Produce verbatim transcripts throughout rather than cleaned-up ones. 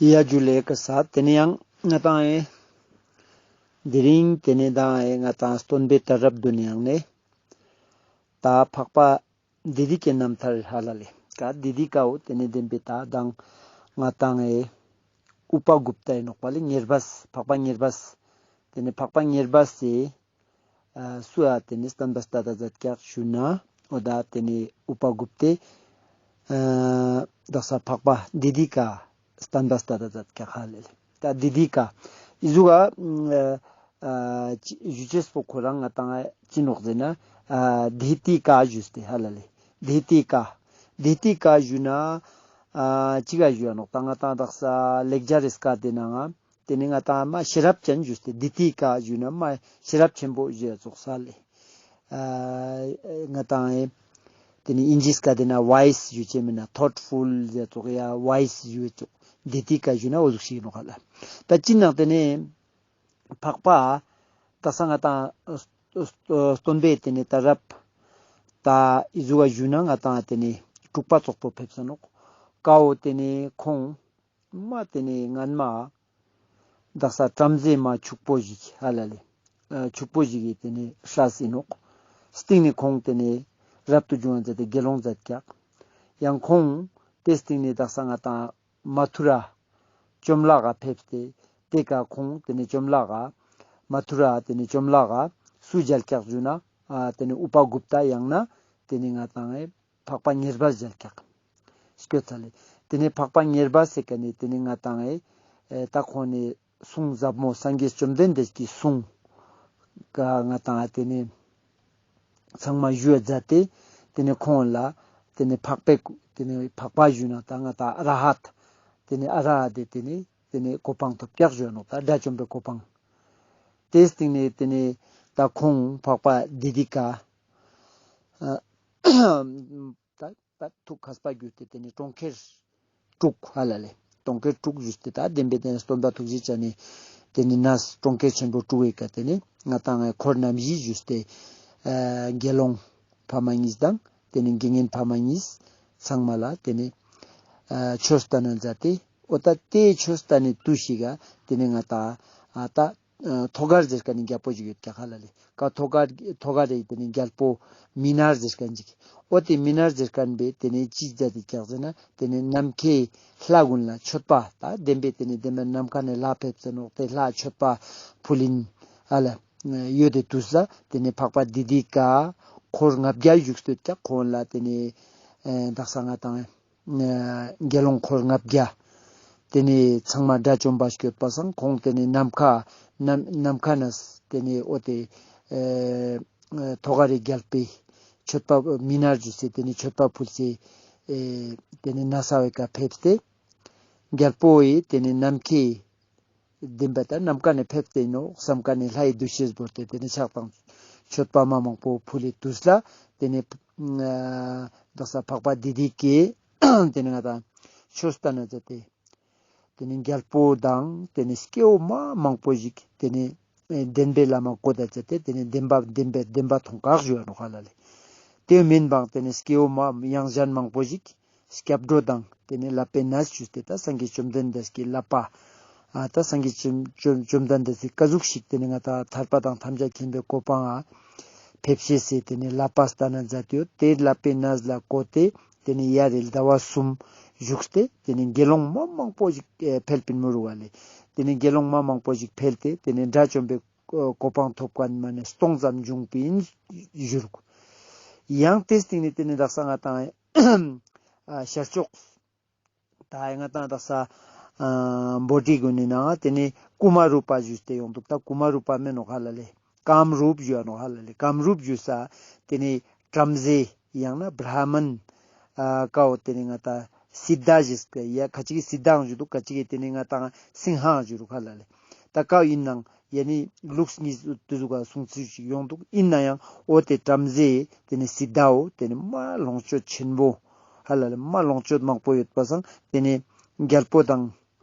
ཡ་ཇུ་ལེ་ཀ་ས། ཏེ་ནེ་ཡང་ང་ཏང་ཨེ་དེ་རིང་ཏེ་ནེ་དང་ཨེ་ང་ཏང་སྟོན་པའི་གྲལ་རབ་ཏུ་ནེ་ཡང་ནེ་ད་འཕགས་པ་དི་དི་ཀའི་རྣམ་ཐར་ཧ་ལ་ལེ། ཀ་དི་དི་ཀའོ་ཏེ་ནེ་བདེན་པའི་ད་དང་ང་ཏང་ཨེ་ཨུ་པ་གུཔྟ་ཨིན་ནོག་པ་ལེ། ཉེར་སྦས་འཕགས་པ་ཉེར་སྦས། ཏེ་ནེ་འཕགས་པ་ཉེར་སྦས་སི་ཨ་སུ་ཨ་ཏེ་ནེ་སྟན་པ་སྟ་ད་ཛད་ཀྱག་ཞུ་ན་འོ་ད་ཏེ་ནེ་ཨུ་པ་གུཔྟེ་ཨ་དག་ས་འཕགས་པ་དི་དི་ཀ་སྟན་པ་སྟ་ད་ཛད་ཀྱག་ཧ་ལ་ལེ། ད་དི་དི་ཀ་ཨི་ཟུག་ག་ཨ་ཨ་ཅི་ཞུ་ཅེས་པོ་ཁོ་རང་ང་ཏང་ཨ་ཅི་ནོག་ཟེར་ན་ཨ་དི་དི་ཀ་ཞུས་ཏེ་ཧ་ལ་ལེ། དི་དི་ཀ་དི་དི་ཀ་ཞུ་ན་ཨ་ཅི་ག་ཞུ་ཡ་ནོག་ད་ང་ཏང་དག་ས་ལེགས་སྦྱར་རི་སྐད་དི་ནང་ང་ཏེ་ནེ་ང་ཏང་མ་ཤེས་རབ་ཅན་ཞུས་ཏེ་དི་དི་ཀ་ཞུ་ན་མ་ཤེས་རབ་ཆེན་པོ་ཞུ་ཡ་ཙོགས་ས་ལེ། ཨ་ང་ཏང་ཨེ་ཏེ་ནེ་ཨིན་ཇིའི་སྐད་དི་ན་ཝའིས་ཞུ་ཅེས་མེན་ན་ཐོཊ་ཕུལ་ཞུ་ཡ་ཙོགས་ཡ་ཝའིས་ཞུ་ཡ་ཙོགས་དི་དི་ཀ་ཞུ་ན་འོ་ཟུག་ཞིག་ཨིན་ནོག་ཧ་ལ། ད་ཅི་ནང་ཏེ་ནེ་འཕགས་པ་དག་ས་ང་ཏང་སྟོན་པའི་ཏེ་ནེ་གྲལ་རབ་ད་ཨི་ཟུག་ག་ཞུ་ན་ང་ཏང་ཏེ་ནེ་དྲུག་པ་ཙོགས་པོ་ཕེབས་ས་ནོག་ཀའོ། ཏེ་ནེ་ཁོང་མ་ཏེ་ནེ་སྔན་མ་དག་ས་བྲམ་ཟེ་མ་ཕྱུག་པོ་ཞིག་ཧ་ལ་ལེ། ཨ་ཕྱུག་པོ་ཞིག་གི་ཏེ་ནེ་སྲས་ཨིན་ནོག། སྟིང་ནེ་ཁོང་ཏེ་ནེ་རབ་ཏུ་བྱུང་བ་མཛད་དེ་དགེ་སློང་མཛད་ཀྱག། ཡང་ཁོང་ཏེ་སྟིང་ནེ་དག་ས་ང་ཏང་མ་ཐུ་ར་བཅོམ་བརླག་ག་ཕེབས་ཏེ་ཏེ་ཀ་ཁོང་ཏེ་ནེ་བཅོམ་བརླག་ག་མ་ཐུ་ར་ཏེ་ནེ་བཅོམ་བརླག་ག་སུ་མཇལ་ཀྱག་ཞུ་ན་ཨ་ཏེ་ནེ་ཨུ་པ་གུཔྟ་ཡང་ན་ཏེ་ནེ་ང་ཏང་ཨེ་འཕགས་པ་ཉེར་སྦས་མཇལ་ཀྱག་སྐྱོད་ཚར་ལེ། ཏེ་ནེ་འཕགས་པ་ཉེར་སྦས་སི་ཀ་ནེ་ཏེ་ནེ་ང་ཏང་ཨེ་ད་ཁོང་ནེ་གསུང་ཟབ་མོ་སངས་རྒྱས་བཅོམ་ལྡན་འདས་ཀྱི་གསུང་ཀ་ང་ཏང་ཨེ་ཏེ་ནེ་ཚང་མ་ཞུ་བ་མཛད་དེ་ཏེ་ནེ་ཁོང་ལ་ཏེ་ནེ་འཕགས་པའི་ཏེ་ནེ་འཕགས་པ་ཞུ་ན་ད་ང་ཏང་ཨ་ར་ཧད་ཏེ་ནེ་ཨ་ར་ཧད་དི་ཏེ་ནེ་ཏེ་ནེ་གོ་འཕང་ཐོབ་ཀྱག་ཞུ་ནོག། ད་དགྲ་བཅོམ་པའི་གོ་འཕང་། ཏེ་སྟིང་ནེ་ཏེ་ནེ་ད་ཁོང་འཕགས་པ་དི་དི་ཀ་ཨ་ད་ད་ཐུགས་མཁས་པ་གྱུར་ཏེ་ཏེ་ནེ་གྲོང་ཁྱེར་དྲུག་ཧ་ལ་ལེ། གྲོང་ཁྱེར་དྲུག་ཞུས་ཏེ་ད་བདེན་པའི་ཏེ་ནེ་སྟོན་པ་ཐུགས་རྗེ་ཅན་ནི་ཏེ་ནེ་ནས་གྲོང་ཁྱེར་ཆེན་པོ་དྲུག་གི་ཀ་ཏེ་ནེ་ང་ཏང་ངི་འཁོར་རྣམ་བཞི་ཞུས་ཏེ་ཨ་དགེ་སློང་ཕ་མ་གཉིས་དང་ཏེ་ནེ་དགེ་བསྙེན་ཕ་མ་གཉིས་ཚང་མ་ལ་ཏེ་ནེ་ཨ་ཆོས་སྟན་ན་མཛད་དེ་འོ་ད་ཏེ་ཆོས་སྟན་ནི་དུས་ཤིག་ག་ཏེ་ནེ་ང་ཏང་ཨ་ད་ཨ་ཐོ་གར་ཟེར་ཁན་ནི་རྒྱལ་པོ་ཞིག་ཡོད་ཀྱག་ཧ་ལ་ལེ། ཀ་ཐོ་གར་ཐོ་གར་རི་ཏེ་ནེ་རྒྱལ་པོ་མི་ནར་ཟེར་ཁན་ཅིག། འོ་ཏེ་མི་ནར་ཟེར་ཁན་པོའི་ཏེ་ནེ་ཅི་མཛད་དེ་ཀྱག་ཟེར་ན་ཏེ་ནེ་ནམ་མཁའི་ལྷ་གུན་ལ་མཆོད་པ་ད་བདེན་པའི་ཏེ་ནེ་བདེན་པའི་ནམ་མཁའ་ནེ་ལྷ་ཕེབས་ཏེ་ནོག། ཏེ་ལྷ་མཆོད་པ་ཕུལ་ཨིན་ཧ་ལ་ཡོད་དེ་དུས་ལ་ཏེ་ནེ་འཕགས་པ་དི་དི་ཀ་འཁོར་ལྔ་བརྒྱ་བཞུགས་སྟེ་ཀྱག། ཁོང་ལ་ཏེ་ནེ་ཨ་དག་ས་ང་ཏང་ཨ་དགེ་སློང་འཁོར་ལྔ་བརྒྱ། ཏེ་ནེ་ཚང་མ་དགྲ་བཅོམ་པ་སྐྱོད་པ་སང་ཁོང་ཏེ་ནེ་ནམ་མཁའ་ནམ་ནམ་མཁའ་ནེ་ཏེ་ནེ་འོ་ཏེ་ཨེ་ཐོ་ག་རི་རྒྱལ་པོའི་མཆོད་པ་མི་ནར་ཞུས་སེ་ཏེ་ནེ་མཆོད་པ་ཕུལ་སེ་ཨེ་ཏེ་ནེ་ནས་བའི་ཀ་ཕེབས་ཏེ་རྒྱལ་པོ་ཡི་ཏེ་ནེ་ནམ་མཁའི་བདེན་པ་ད་ནམ་མཁའ་ནེ་ཕེབས་ཏེ་ནོག་སམ་ཁན་ནི་ལྷའི་འདུ་ཤེས་བོར་ཏེ་ཏེ་ནེ་ཕྱག་དང་མཆོད་པ་མ་མང་པོ་ཕུལ་ལི་དུས་ལ་ཏེ་ནེ་ཨ་དག་ས་འཕགས་པ་དི་དི་ཀའི་ཏེ་ནེ་ང་ཏང་ཆོས་སྟན་ན་མཛད་དེ་ཏེ་ནེ་རྒྱལ་པོ་དང་ཏེ་ནེ་སྐྱེ་བོ་མ་མང་པོ་ཞིག་ཏེ་ནེ་ཨེ་བདེན་པའི་ལམ་མ་གོ་ད་མཛད་དེ་ཏེ་ནེ་བདེན་པ་བདེན་པའི་བདེན་པ་ཐོང་ཀྱག་ཞུ་བ་ནོག་ཧ་ལ་ལེ། ཏེ་མེན་པའང་ཏེ་ནེ་སྐྱེ་བོ་མ་ཡང་གཞན་མང་པོ་ཞིག་སྐྱབས་འགྲོ་དང་ཏེ་ནེ་བསླབ་པའི་གནས་ཞུས་ཏེ་ད་སངས་རྒྱས་བཅོམ་ལྡན་འདས་ཀྱི་བསླབ་པ་ཨ་ད་སངས་རྒྱས་བཅོམ་བཅོམ་བཅོམ་ལྡན་འདས་སི་ཀ་ཟུག་ཞིག་ཏེ་ནེ་ང་ཏང་ཐར་པ་དང་ཐམས་ཅད་མཁྱེན་པའི་གོ་འཕང་ང་ཕེབས་ཤེས་སི་ཏེ་ནེ་བསླབ་པ་སྟན་ན་མཛད་དེ་ཡོད། ཏེ་བསླབ་པའི་གནས་ལ་གོ་སྟེ་ཏེ་ནེ་ཡར་ལ་ཟླ་བ་གསུམ་བཞུགས་ཏེ་ཏེ་ནེ་དགེ་སློང་མ་མང་པོ་ཞིག་ཨེ་འཕེལ་པིན་མོ་རུ་བ་ལེ། ཏེ་ནེ་དགེ་སློང་མ་མང་པོ་ཞིག་འཕེལ་ཏེ་ཏེ་ནེ་དགྲ་བཅོམ་པའི་གོ་འཕང་ཐོབ་ཁན་མ་ནེ་སྟོང་ཙམ་བྱུང་པིན་ཞུ་རུག། ཡང་ཏེ་སྟིང་ནེ་ཏེ་ནེ་དག་ས་ང་ཏང་ཨ་ཤར་ཕྱོགས་ད་ང་ཏང་དག་ས་ཨ་བོ་ཊི་གུན་ནི་ནང་ཏེ་ནེ་ཀུ་མ་རུ་པ་ཞུས་ཏེ་ཡོང་དུག། ད་ཀུ་མ་རུ་པ་མེན་ནོག་ཧ་ལ་ལེ། ཀམ་རུབ་ཞུ་བ་ནོག་ཧ་ལ་ལེ། ཀམ་རུབ་ཞུ་ས་ཏེ་ནེ་བྲམ་ཟེ་ཡང་ན་བྲ་མན་ཨ་ཀའོ་ཏེ་ནེ་ང་ཏང་སིད་དྷ་ཞེས་ཀ་ཡ་ཁ་ཅིག་གི་སིད་དྷའང་ཞུ་དུག། ཁ་ཅིག་གི་ཏེ་ནེ་ང་ཏང་སིང་ཧའང་ཞུ་རུག་ཧ་ལ་ལེ། ད་ཀའོ་ཨིན་ནའང་ཡ་ནི་ལུགས་གཉིས་ཏེ་ཟུག་ག་གསུང་ཚུལ་ཞིག་ཡོང་དུག། ཨིན་ནའང་འོ་ཏེ་བྲམ་ཟེ་ཏེ་ནེ་སིད་དྷའོ་ཏེ་ནེ་མ་ལོངས་སྤྱོད་ཆེན་པོ་ཧ་ལ་ལེ་མ་ལོངས་སྤྱོད་མང་པོ་ཡོད་པ་སང་ཏེ་ནེ་རྒྱལ་པོ་དང་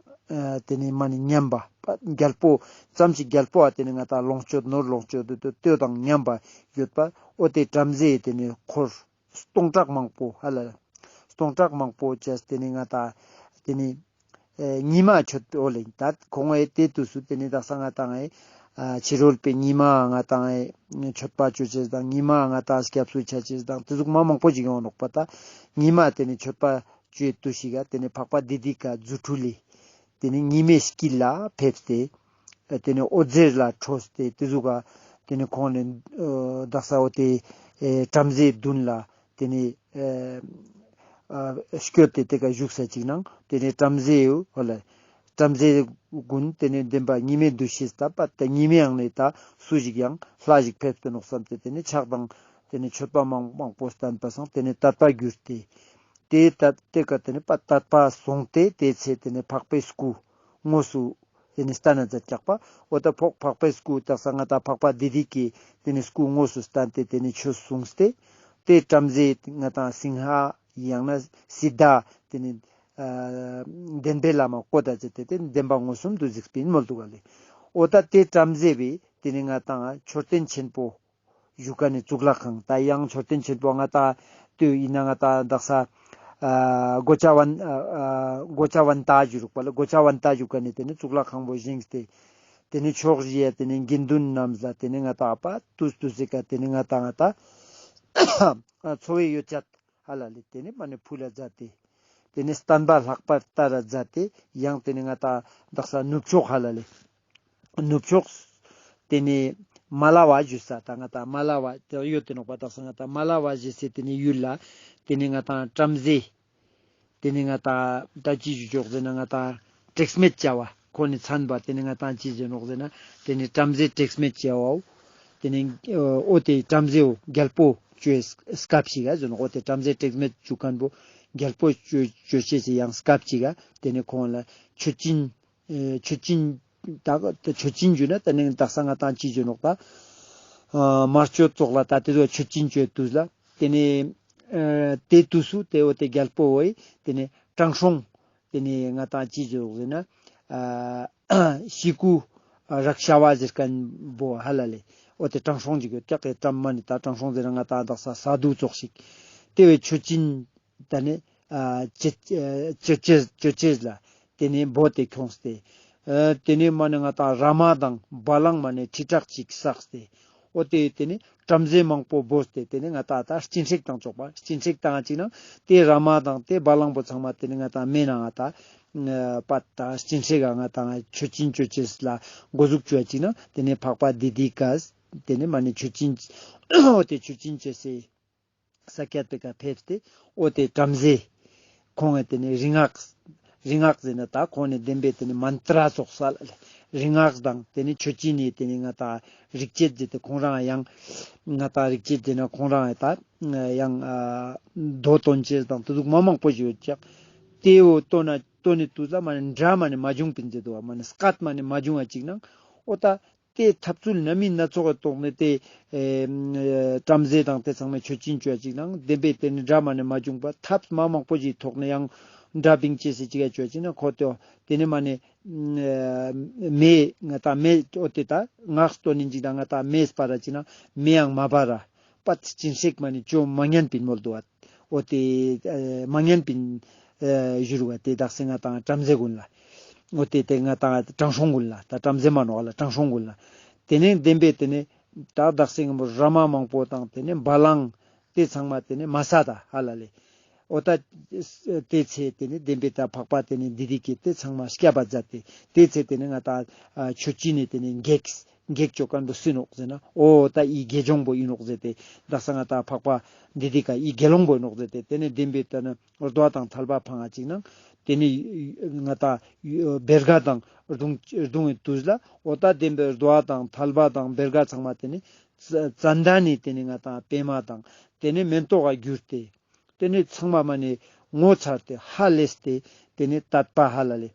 ཨ་ཏེ་ནེ་མ་ནེ་མཉམ་པ་རྒྱལ་པོ་ཙམ་ཞིག་རྒྱལ་པོ་ཨ་ཏེ་ནེ་ང་ཏང་ལོངས་སྤྱོད་ནོར་ལོངས་སྤྱོད་ཏེ་ཏེ་དང་མཉམ་པ་ཡོད་པ་འོ་ཏེ་བྲམ་ཟེ་ཏེ་ནེ་འཁོར་སྟོང་ཕྲག་མང་པོ་ཧ་ལ་ལེ་སྟོང་ཕྲག་མང་པོ་ཅེས་ཏེ་ནེ་ང་ཏང་ཏེ་ནེ་ ཨེ་ཉི་མ་མཆོད་པའི་འོ་ལེ་ད་ཁོང་ཨེ་དེ་དུས་སུ་དེ་ནི་དག་ས་ང་ཏང་ཨེ་ཨ་ཕྱི་རོལ་པའི་ཉི་མ་ང་ཏང་ཨེ་མཆོད་པ་ཅོ་ཅེས་དང་ཉི་མ་ང་ཏང་སྐྱབས་སུ་ཆ་ཅེས་དང་དེ་ཟུག་མ་མང་པོ་ཞིག་ཡོང་ནོག་པ། ད་ཉི་མ་དེ་ནི་མཆོད་པ་ཅོ་དུས་ཤིག་ག་དེ་ནི་འཕགས་པ་དི་དི་ཀ་རྫུ་འཕྲུལ་ལས་དེ་ནི་ཉི་མའི་དཀྱིལ་ལ་ཕེབས་ཏེ་དེ་ནི་འོད་ཟེར་ལ་འཕྲོས་ཏེ་དེ་ཟུག་ག་དེ་ནི་ཁོང་ནི་ཨ་དག་ས་འོ་དེ་ཨེ་བྲམ་ཟེའི་མདུན་ལ་དེ་ནི་ཨེ་ཨ་སྐྱོད་དེ་དེ་ཀ་བཞུགས་ས་ཅིག་ནང་དེ་ནི་བྲམ་ཟེའི་འོ་ལ་བྲམ་ཟེ་ཀུན་དེ་ནི་བདེན་པ་ཉི་མའི་འདུ་ཤེས་ད་པ་ད་ཉི་མའི་ཡང་ནི་ད་སུ་ཞིག་ཡང་ལྷ་ཞིག་ཕེབས་ཏེ་ནོག་བསམ་སྟེ་དེ་ནི་ཕྱག་དང་དེ་ནི་མཆོད་པ་མང་མང་པོ་བསྟན་པ་སང་དེ་ནི་དད་པ་གྱུར་ཏེ། དེ་ད་དེ་ཀ་དེ་ནི་པ་དད་པ་སོང་སྟེ་དེ་ཚེ་དེ་ནི་འཕགས་པའི་སྐུ་དངོས་སུ་དེ་ནི་བསྟན་ན་མཛད་ཀྱག་པ། འོ་ད་ཕོག་འཕགས་པའི་སྐུ་དག་ས་ང་ཏང་འཕགས་པ་དི་དི་ཀའི་དེ་ནི་སྐུ་དངོས་སུ་བསྟན་ཏེ་དེ་ནི་ཆོས་གསུངས་ཏེ། དེ་བྲམ་ཟེ་ང་ཏང་སིང་ཧ་ཡང་ན་སི་ཏཱ་དེ་ནི་ཨ་བདེན་པའི་ལམ་བཀོད་ད་ཅེས་ཏེ་དེ་བདེན་པ་མངོན་སུམ་དུ་གཟིགས་པིན་མོལ་འདུག་ག་ལེ། འོ་ད་དེ་བྲམ་ཟེ་བས་དེ་ནི་ང་ཏང་མཆོད་རྟེན་ཆེན་པོ་བཞུགས་ཀ་ནི་གཙུག་ལག་ཁང་ད་ཡང་མཆོད་རྟེན་ཆེན་པོ་ང་ཏང་དུས་ཡིན་ན་ང་ཏང་དག་ས་ཨ་གོ་ཆ་ཝན་ཨ་ཨ་གོ་ཆ་ཝན་ཏ་བཞུགས་པ་ལ་གོ་ཆ་ཝན་ཏ་བཞུགས་ཀ་ནི་དེ་ནི་གཙུག་ལག་ཁང་པོ་བཞེངས་ཏེ་དེ་ནི་ཕྱོགས་བཞི་ཡ་དེ་ནི་དགེ་འདུན་རྣམས་ལ་དེ་ནི་ང་ཏང་པ་དུས་དུས་ཟེ་ཀ་དེ་ནི་ང་ཏང་ང་ཏང་འཚོ་བའི་ཡོ་བྱད་ཧ་ལ་ལེ་དེ་ནི་མ་ནི་ཕུལ་ལ་མཛད་དེ། དེ་ནི་བསྟན་པ་ལྷག་པར་དར་ར་མཛད་དེ་ཡང་དེ་ནི་ང་ཏང་དག་ས་ནུབ་ཕྱོགས་ཧ་ལ་ལེ། ནུབ་ཕྱོགས་དེ་ནི་མ་ལ་བ་ཞུ་ས་ད་ང་ཏང་མ་ལ་བ་དེ་ཡོད་དེ་ནོག་པ། དག་ས་ང་ཏང་མ་ལ་བ་ཞེས་སེ་དེ་ནི་ཡུལ་ལ་དེ་ནི་ང་ཏང་བྲམ་ཟེ་དེ་ནི་ང་ཏང་ད་ཅི་ཞུ་ཆོག་ཟེར་ན་ང་ཏང་དྲེགས་མེད་བྱ་བ་ཁོ་ནི་མཚན་པ་དེ་ནི་ང་ཏང་ཅི་ཟེར་ནོག་ཟེར་ན་དེ་ནི་བྲམ་ཟེ་དྲེགས་མེད་བྱ་བའོ། དེ་ནི་འོ་དེ་བྲམ་ཟེའོ་རྒྱལ་པོ་ཅོའི་སྐབས་ཤིག་ག་ཟེར་ནོག་འོ་དེ་བྲམ་ཟེ་དྲེགས་མེད་ཅུ་མཁན་པོ་རྒྱལ་པོ་ཅོ་ཅོ་ཅེས་སི་ཡང་སྐབས་ཤིག་ག་དེ་ནི་ཁོང་ལ་མཆོད་སྦྱིན་ཨེ་མཆོད་སྦྱིན་ད་མཆོད་སྦྱིན་ཞུ་ན་དེ་ནི་དག་ས་ང་ཏང་ཅི་ཞུ་ནོག་ད་ཨ་དམར་མཆོད་ཙོགས་ལ་ད་དེ་ཚོ་མཆོད་སྦྱིན་ཅོའི་དུས་ལ་དེ་ནི་ཨ་དེ་དུས་སུ་དེ་འོ་དེ་རྒྱལ་པོ་བོའི་དེ་ནི་དྲང་སྲོང་དེ་ནི་ང་ཏང་ཅི་ཞུ་ནོག་ཟེར་ན་ཨ་ཤི་ཀུ་རཀྵ་ཝ་ཟེར་མཁན་པོ་ཧ་ལ་ལེ། འོ་དེ་དྲང་སྲོང་ཅིག་ཡོད་ཀྱག་གི་བྲམ་མ་ནི་ད་དྲང་སྲོང་ཟེར་ན་ང་ཏང་དག་ས་ས་དུ་ཙོགས་ཤིག་དེ་བས་མཆོད་སྦྱིན་ད་ནི་ཨ་ཅོ་ཅོ་ཅོ་ཅེས་ལ་དེ་ནི་འབོད་དེ་ཁྱོངས་ཏེ་ཨ་དེ་ནི་མ་ནི་ང་ཏང་ར་མ་དང་བ་ལང་མ་ནི་ཁྲི་ཕྲག་ཅིག་བསགས་ཏེ་འོ་དེ་དེ་ནི་བྲམ་ཟེ་མང་པོ་འབོད་དེ་དེ་ནི་ང་ཏང་ད་སྤྱིན་སྲེག་དང་ཅོག་པ་སྤྱིན་སྲེག་དང་ཅིག་ན་དེ་ར་མ་དང་དེ་བ་ལང་པོ་ཚང་མ་དེ་ནི་ང་ཏང་མེ་ནང་ང་ཏང་པ་ད་སྤྱིན་སྲེག་ག་ང་ཏང་མཆོད་སྦྱིན་ཅོ་ཅེས་ལ་འགོ་འཛུགས་ཅོ་ཅིག་ན་དེ་ནི་འཕགས་པ་དི་དི་ཀ་དེ་ནི་མ་ནི་མཆོད་སྦྱིན་འོ་དེ་མཆོད་སྦྱིན་ཅོ་སའི་ས་ཀྱད་པེ་ཀ་ཕེབས་ཏེ་འོ་དེ་བྲམ་ཟེ་ཁོང་ངི་དེ་ནི་རིག་སྔགས་རིག་སྔགས་ཟེར་ན་ད་ཁོང་ནི་བདེན་པའི་དེ་ནི་མན་ཏྲ་ཙོགས་ས་ལ་རིག་སྔགས་དང་དེ་ནི་མཆོད་སྦྱིན་ནི་དེ་ནི་ང་ཏང་རིག་བྱེད་ཟེར་ཏེ་ཁོང་རང་ཡང་ང་ཏང་རིག་བྱེད་ཟེར་ན་ཁོང་རང་ད་ཡང་ཨ་མདོ་འདོན་ཅེས་དང་དེ་ཟུག་མ་མང་པོ་ཞིག་ཡོད་ཀྱག་དེ་འོ་ཏོ་ན་ཏོ་ནི་དུས་ལ་མ་ནི་འདྲ་མ་ནི་མ་བྱུང་པིན་ཟེར་དུ་བ་མ་ནི་སྐད་མ་ནི་མ་བྱུང་བ་ཅིག་ནང་འོ་ད་དེ་ཐབས་ཚུལ་སྣ་མིན་སྣ་ཚོགས་ཀྱི་ཐོག་ནས་དེ་ཨེ་བྲམ་ཟེ་དང་དེ་ཚང་མས་མཆོད་སྦྱིན་ཅོ་ཅིག་ནང་བདེན་པའི་དེ་ནི་འདྲ་མ་ནི་མ་བྱུང་པ་ཐབས་མ་མང་པོ་ཞིག་ཐོག་ནས་ཡང་འདྲ་བིང་ཅེས་སི་ཅིག་ཡ་ཅོ་ཅིག་ན་ཁོ་ཏོ་དེ་ནི་མ་ནི་ཨེ་མེ་ང་ཏང་མེ་འོ་དེ་ད་སྔགས་སྟོན་ནི་ཅིག་དང་ང་ཏང་མེ་སྤར་ར་ཅིག་ན་མེ་ཡང་མ་འབར་ར་པད་སྤྱིན་སྲེག་མ་ནི་ཅོ་མ་ཉན་པིན་མོལ་དུ་བ། འོ་དེ་ཨ་མ་ཉན་པིན་ཨ་ཞུ་རུ་བ་དེ་དག་སེ་ང་ཏང་བྲམ་ཟེ་ཀུན་ལ། འོ་དེ་དེ་ང་ཏང་དྲང་སྲོང་ཀུན་ལ་ད་བྲམ་ཟེ་མ་ནོག་ལ་དྲང་སྲོང་ཀུན་ལ། དེ་ནས་བདེན་པའི་དེ་ནས་ད་དག་སེ་ང་མོ་ར་མ་མང་པོ་དང་དེ་ནས་བ་ལང་དེ་ཚང་མ་དེ་ནས་མ་ས་ད་ཧ་ལ་ལེ། འོ་ད་དེ་ཚེ་དེ་ནས་བདེན་པའི་ད་འཕགས་པ་དེ་ནས་དི་དི་ཀས་དེ་ཚང་མ་སྐྱབས་པ་མཛད་དེ་དེ་ཚེ་དེ་ནས་ང་ཏང་ཨ་མཆོད་སྦྱིན་ནས་དེ་ནས་གེགས། གེགས་ཅོ་མཁན་པོ་སུ་ནོག་ཟེར་ན་འོ་ད་འི་དགེ་སྦྱོང་པོ་ཨིན་ནོག་ཟེར་ཏེ་དག་ས་ང་ཏང་འཕགས་པ་དི་དི་ཀ་འི་དགེ་སློང་པོ་ཨིན་ནོག་ཟེར་ཏེ་དེ་ནས་བདེན་པའི་ད་ནི་རྡོ་བ་དང་ཐལ་བ་འཕང་ང་ཅིག་ནང་དེ་ནས་ང་ཏང་བེར་ཀ་དང་རྡུང་རྡུང་བའི་དུས་ལ་འོ་ད་བདེན་པའི་རྡོ་བ་དང་ཐལ་བ་དང་བེར་ཀ་ཚང་མ་དེ་ནས་ཙན་དན་ནི་དེ་ནས་ང་ཏང་པད་མ་དང་དེ་ནས་མེ་ཏོག་ག་གྱུར་ཏེ། དེ་ནས་ཚང་མ་མ་ནི་ངོ་མཚར་ཏེ་ཧ་ལས་ཏེ་དེ་ནས་དད་པ་ཧ་ལ་ལེ།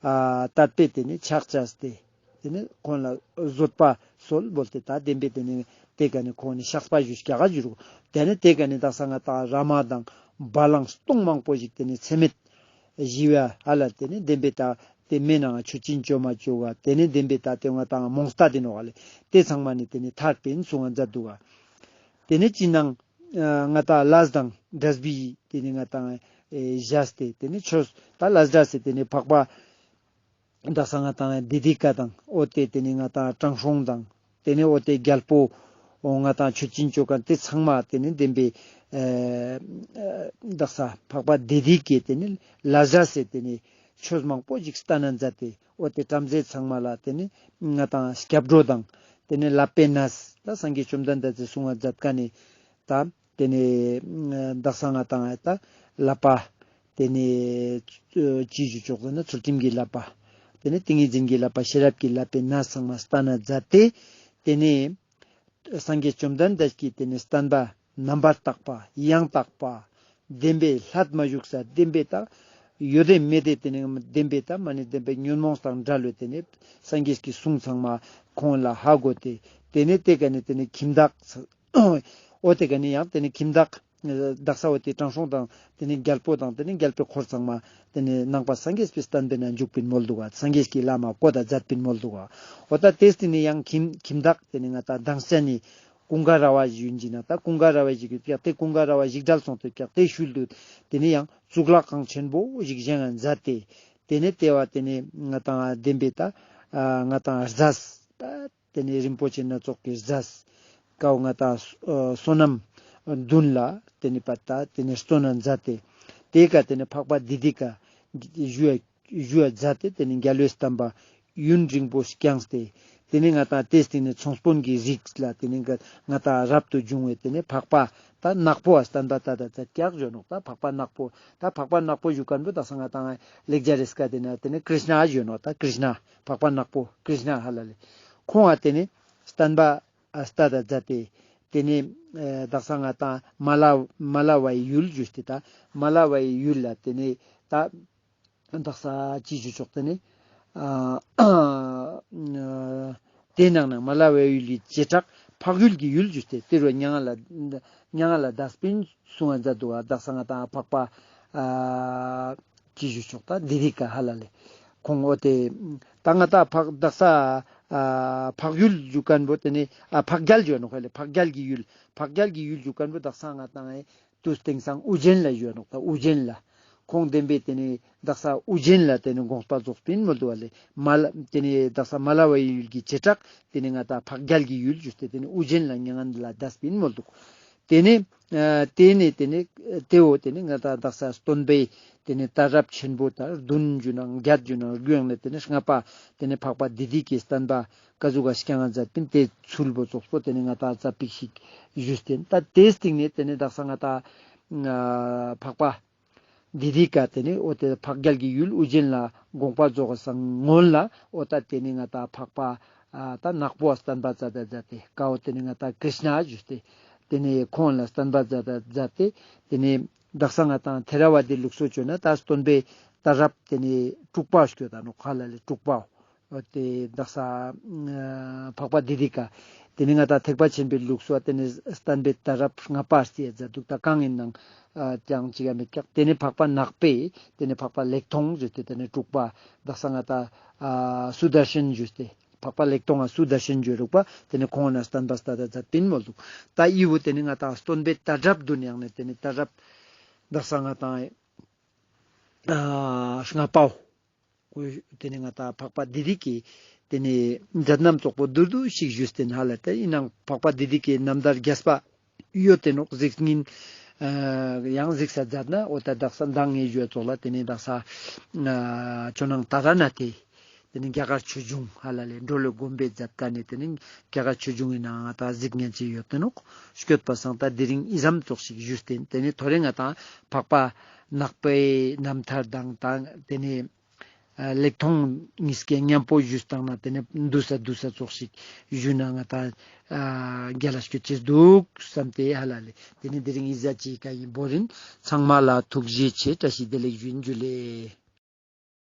ཨ་དད་པས་དེ་ནས་ཕྱག་བྱས་ཏེ་དེ་ནས་ཁོང་ལ་བཟོད་པ་གསོལ་བོལ་ཏེ་ད་བདེན་པའི་དེ་ནས་དེ་ཀ་ནས་ཁོང་ནི་བཤགས་པ་ཞུ་རྒྱ་གར་ཞུ་རུ། དེ་ནས་དེ་ཀ་ནས་དག་ས་ང་ཏང་ར་མ་དང་བ་ལང་སྟོང་མང་པོ་ཞིག་དེ་ནས་ཚེ་མེད་ཞི་བ་ཧ་ལ་དེ་ནས་བདེན་པའི་ད་དེ་མེ་ནང་མཆོད་སྦྱིན་ཅོ་མ་ཅོ་བ་དེ་ནས་བདེན་པའི་ད་དེ་ང་ཏང་མོང་སྟ་དེ་ནོག་ལེ། དེ་ཚང་མ་ནི་དེ་ནས་ཐར་པིན་གསུང་ང་མཛད་འདུག་ག་དེ་ནས་ཅི་ནང་ང་ཏང་ལས་དང་འབྲས་བུའི་དེ་ནི་ང་ཏང་ ཨེ་བཞག་སྟེ་དེ་ནི་ཆོས་ད་ལ་བཞག་སྟེ་དེ་ནི་འཕགས་པ་དག་ས་ང་ཏང་དི་དི་ཀ་དང་འོ་ཏེ་དེ་ནི་ང་ཏང་དྲང་སྲོང་དང་དེ་ནི་འོ་ཏེ་རྒྱལ་པོ་འོ་ང་ཏང་མཆོད་སྦྱིན་ཅོ་ཁན་དེ་ཚང་མ་དེ་ནི་བདེན་པའི་ཨེ་དག་ས་འཕགས་པ་དི་དི་ཀའི་དེ་ནི་ལ་བཞག་སྟེ་དེ་ནི་ཆོས་མང་པོ་ཞིག་སྟན་ན་མཛད་དེ་འོ་ཏེ་བྲམ་ཟེ་ཚང་མ་ལ་དེ་ནི་ང་ཏང་སྐྱབས་འགྲོ་དང་དེ་ནི་ལག་པའི་གནས་ད་སངས་རྒྱས་བཅོམ་ལྡན་འདས་སི་གསུང་བ་མཛད་ཁན་ནི་ད་དེ་ནི་དག་ས་ང་ཏང་ད་བསླབ་པ་དེ་ནི་ཅི་ཞུ་ཆོག་ཟེར་ན་ཚུལ་ཁྲིམས་ཀྱི་བསླབ་པ་དེ་ནི་ཏིང་ངེ་འཛིན་གྱི་བསླབ་པ་ཤེས་རབ་ཀྱི་བསླབ་པའི་གནས་ཚང་མ་སྟན་ན་མཛད་དེ་དེ་ནི་སངས་རྒྱས་བཅོམ་ལྡན་འདས་ཀྱི་དེ་ནི་བསྟན་པ་རྣམ་པར་དག་པ་ཡང་དག་པ་བདེན་པའི་ལྷད་མ་ཞུགས་ས་བདེན་པའི་ད་ཡོད་དེ་མེད་དེ་དེ་ནི་བདེན་པའི་ད་མ་ནི་བདེན་པའི་ཉོན་མོངས་དང་བྲལ་བའི་དེ་ནི་སངས་རྒྱས་ཀྱི་གསུང་ཚང་མ་ཁོང་ལ་ཧ་གོ་སྟེ་དེ་ནི་དེ་ཀ་ནི་དེ་ནི་ཁྱིམ་བདག་འོ་དེ་ཀ་ནི་ཡང་དེ་ནི་ཁྱིམ་བདག་དག་ས་འོ་དེ་དྲང་སྲོང་དང་དེ་ནི་རྒྱལ་པོ་དང་དེ་ནི་རྒྱལ་པོའི་འཁོར་ཚང་མ་དེ་ནི་ནང་པ་སངས་རྒྱས་པའི་བསྟན་པའི་ནང་འཇུག་པིན་མོལ་འདུག་ག། སངས་རྒྱས་ཀྱི་བླ་མ་བསྐོ་ད་མཛད་པིན་མོལ་འདུག་ག། འོ་ད་དེ་སྟེང་ནི་ཡང་ཁྱིམ་ཁྱིམ་བདག་དེ་ནི་ང་ཏང་དང་ས་ནི་ཀུན་དགའ་ར་བ་ཞིག་ཡིན་ཅི་ན་ད་ཀུན་དགའ་ར་བ་ཞིག་ཡོད་ཀྱག། དེ་ཀུན་དགའ་ར་བ་ཞིག་བྲལ་སོང་སྟེ་ཀྱག། དེ་ཤུལ་དུ་དེ་ནི་ཡང་གཙུག་ལག་ཁང་ཆེན་པོ་ཞིག་བཞེངས་ཡང་མཛད་དེ་དེ་ནི་དེ་བ་དེ་ནི་ང་ཏང་བདེན་པའི་ད་ང་ཏང་རྫས་ད་དེ་ནི་རིན་པོ་ཆེ་སྣ་ཚོགས་ཀྱི་རྫས་ཀའོ་ང་ཏང་བསོད་ནམས་བདུན་ལ་དེ་ནི་པ་ད་དེ་ནི་བརྩོན་ན་མཛད་དེ་དེ་ཀ་དེ་ནི་འཕགས་པ་དི་དི་ཀ་ཞུ་ཞུ་བ་མཛད་དེ་དེ་ནི་རྒྱལ་བའི་བསྟན་པ་ཡུན་རིང་པོ་བསྐྱངས་ཏེ་དེ་ནི་ང་ཏང་དེ་སྟེང་ནི་ཚོང་དཔོན་གྱི་རིགས་ལ་དེ་ནི་ང་ཏང་རབ་ཏུ་བྱུང་བའི་དེ་ནི་འཕགས་པ་ད་ནག་པོ་བ་བསྟན་པ་ད་ད་ད་ཀྱག་ཞུ་ནོག། ད་འཕགས་པ་ནག་པོ་ད་འཕགས་པ་ནག་པོ་ཞུ་ཁན་བོ་དག་ས་ང་ཏང་ལེགས་སྦྱར་རི་སྐད་དེ་ན་དེ་ནི་ཀྲིཤ་ན་ཞུ་ནོག། ད་ཀྲིཤ་ན་འཕགས་པ་ནག་པོ་ཀྲིཤ་ན་ཧ་ལ་ལེ། ཁོང་ང་དེ་ནི་བསྟན་པ་ཨ་སྟ་ད་མཛད་དེ་དེ་ནི་ཨ་དག་ས་ང་ཏང་མ་ལ་མ་ལ་བའི་ཡུལ་ཞུས་ཏེ་ད་མ་ལ་བའི་ཡུལ་ལ་དེ་ནི་ད་དག་ས་ཅི་ཞུ་ཆོག་དེ་ནི་ཨ་དེ་ནང་ན་མ་ལ་བའི་ཡུལ་གྱི་བྱེ་བྲག་འཕགས་ཡུལ་གྱི་ཡུལ་ཞུས་ཏེ་དེ་རུ་མྱ་ངན་ལ་མྱ་ངན་ལས་འདས་པིན་གསུང་བ་མཛད་འདུག་ག། དག་ས་ང་ཏང་འཕགས་པ་ཨ་ཅི་ཞུ་ཆོག་ད་དི་དི་ཀ་ཧ་ལ་ལེ། ཁོང་འོ་དེ་ད་ང་ཏང་འཕགས་དག་ས་ཨ་འཕགས་ཡུལ་ཞུ་ཁན་བོ་དེ་ནི་ཨ་འཕགས་རྒྱལ་ཞུ་ནོག་ཧ་ལེ། འཕགས་རྒྱལ་གྱི་ཡུལ་འཕགས་རྒྱལ་གྱི་ཡུལ་ཞུ་ཁན་བོ་དག་ས་ང་ཏང་ཨེ་དུས་དེང་སང་ཨུ་རྒྱན་ལ་ཞུ་ནོག། ད་ཨུ་རྒྱན་ལ་ཁོང་བདེན་པའི་དེ་ནི་དག་ས་ཨུ་རྒྱན་ལ་དེ་ནི་དགོངས་པ་རྫོགས་པིན་མོལ་འདུག་ག་ལེ། མ་ལ་དེ་ནི་དག་ས་མ་ལ་བའི་ཡུལ་གྱི་བྱེ་བྲག་དེ་ནི་ང་ཏང་འཕགས་རྒྱལ་གྱི་ཡུལ་ཞུས་ཏེ་དེ་ནི་ཨུ་རྒྱན་ལ་མྱ་ངན་ལས་འདས་པིན་མོལ་འདུག། དེ་ནི་ཨ་དེ་ནི་དེ་ནི་དེ་བོ་དེ་ནི་ང་ཏང་དག་ས་སྟོན་པའི་དེ་ནི་གཏད་རབས་ཆེན་པོ་ད་བདུན་ཞུ་ན་བརྒྱད་ཞུ་ན་དགུ་ཡང་ནི་དེ་ནི་ལྔ་པ་དེ་ནི་འཕགས་པ་དི་དི་ཀའི་བསྟན་པ་ཀ་ཟུག་ག་བསྐྱངས་ང་མཛད་པིན་དེ་ཚུལ་བོ་ཙོགས་པོ་དེ་ནི་ང་ཏང་ཙ་པིག་ཞིག་ཞུས་ཏེ་ད་དེ་སྟེང་ནི་དེ་ནི་དག་ས་ང་ཏང་ཨ་འཕགས་པ་དི་དི་ཀ་དེ་ནི་འོ་དེ་འཕགས་རྒྱལ་གྱི་ཡུལ་ཨུ་རྒྱན་ལ་དགོངས་པ་རྫོགས་སང་སྔོན་ལ་འོ་ད་དེ་ནི་ང་ཏང་འཕགས་པ་ཨ་ད་ནག་པོ་བ་བསྟན་པ་ཙ་ད་མཛད་དེ་ཀ་འོ་དེ་ནི་ང་ཏང་ཀྲིཤ་ན་ཞུས་ཏེ་དེ་ནི་ཁོང་ལ་བསྟན་པ་ཙ་ད་མཛད་དེ་དེ་ནི་དག་ས་ང་ཏང་ཐེ་ར་ཝ་དའི་ལུགས་སྲོལ་བཅོས་ན་ད་སྟོན་པའི་གཏད་རབས་དེ་ནི་དྲུག་པ་སྐྱོད་ད་ནོག་ཧ་ལ་ལེ། དྲུག་པ་འོ་དེ་དག་ས་ཨ་འཕགས་པ་དི་དི་ཀ་དེ་ནི་ང་ཏང་ཐེག་པ་ཆེན་པོའི་ལུགས་སྲོལ་དེ་ནི་བསྟན་པའི་གཏད་རབས་ལྔ་པ་རྩིས་མཛད་འདུག། ད་གང་ཡིན་ནང་ཨ་ཅང་ཅིག་ཡ་མེད་ཀྱག། དེ་ནི་འཕགས་པ་ནག་པོའི་དེ་ནི་འཕགས་པ་ལེགས་མཐོང་ཞུས་ཏེ་དེ་ནི་དྲུག་པ་དག་ས་ང་ཏང་ཨ་སུ་དར་ཤན་ཞུས་ཏེ་འཕགས་པ་ལེགས་མཐོང་ང་སུ་དར་ཤན་ཞུ་རུག་པ་དེ་ནི་ཁོང་ན་བསྟན་པ་སྟ་ད་མཛད་པིན་མོལ་འདུག། ད་ཨི་བོ་དེ་ནི་ང་ཏང་སྟོན་པའི་གཏད་རབས་བདུན་ཡང་ནི་དེ་ནི་གཏད་རབས་དག་ས་ང་ཏང་ཨ་ལྔ་པའོ། དེ་ནི་ང་ཏང་འཕགས་པ་དི་དི་ཀའི་དེ་ནི་མཛད་རྣམ་ཙོགས་པོ་བསྡུས་བསྡུས་ཤིག་ཞུས་ཏེ་ཧ་ལ་ལེ། ད་ཡིན་ནའང་འཕགས་པ་དི་དི་ཀའི་རྣམ་ཐར་རྒྱས་པ་ཡོད་དེ་ནོག། གཟིགས་སྙིང་ཨ་ཡང་གཟིགས་ས་མཛད་ན་འོ་ད་དག་ས་མདང་ངས་ཞུས་ཙོགས་ལ་དེ་ནི་དག་ས་ཨ་ཇོ་ནང་ཏཱ་ར་ནཱ་ཐའི་དེ་ནི་རྒྱ་གར་ཆོས་འབྱུང་ཧ་ལ་ལེ་འགྲོ་བའི་དགོན་པའི་མཛད་ཀ་ནི་དེ་ནི་རྒྱ་གར་ཆོས་འབྱུང་ཡིན་ནའང་ང་ཏང་གཟིགས་ཉན་ཅིག་ཡོད་དེ་ནོག། སྐྱོད་པ་སང་ད་དེ་རིང་ཨི་ཙམ་ཙོགས་ཤིག་ཞུས་ཏེ་དེ་ནི་ཐོ་རེ་ང་ཏང་འཕགས་པ་ནག་པོའི་རྣམ་ཐར་དང་ད་དེ་ནི་ཨ་ལེགས་མཐོང་གཉིས་ཀའི་མཉམ་པོ་ཞུས་བཏང་ན་དེ་ནི་བསྡུས་ས་བསྡུས་ས་ཙོགས་ཤིག་ཞུས་ན་ང་ཏང་ཨ་རྒྱལ་ལ་སྐྱོད་ཅེས་འདུག་བསམ་སྟེ་ཧ་ལ་ལེ། དེ་ནི་དེ་རིང་ཨི་ཙམ་ཅིག་ག་ཡིན། བོ་རིན་ཚང་མ་ལ་ཐུགས་རྗེ་ཆེ། བཀྲ་ཤིས་བདེ་ལེགས་ཞུ་ཡིན། ཇུ་ལེ།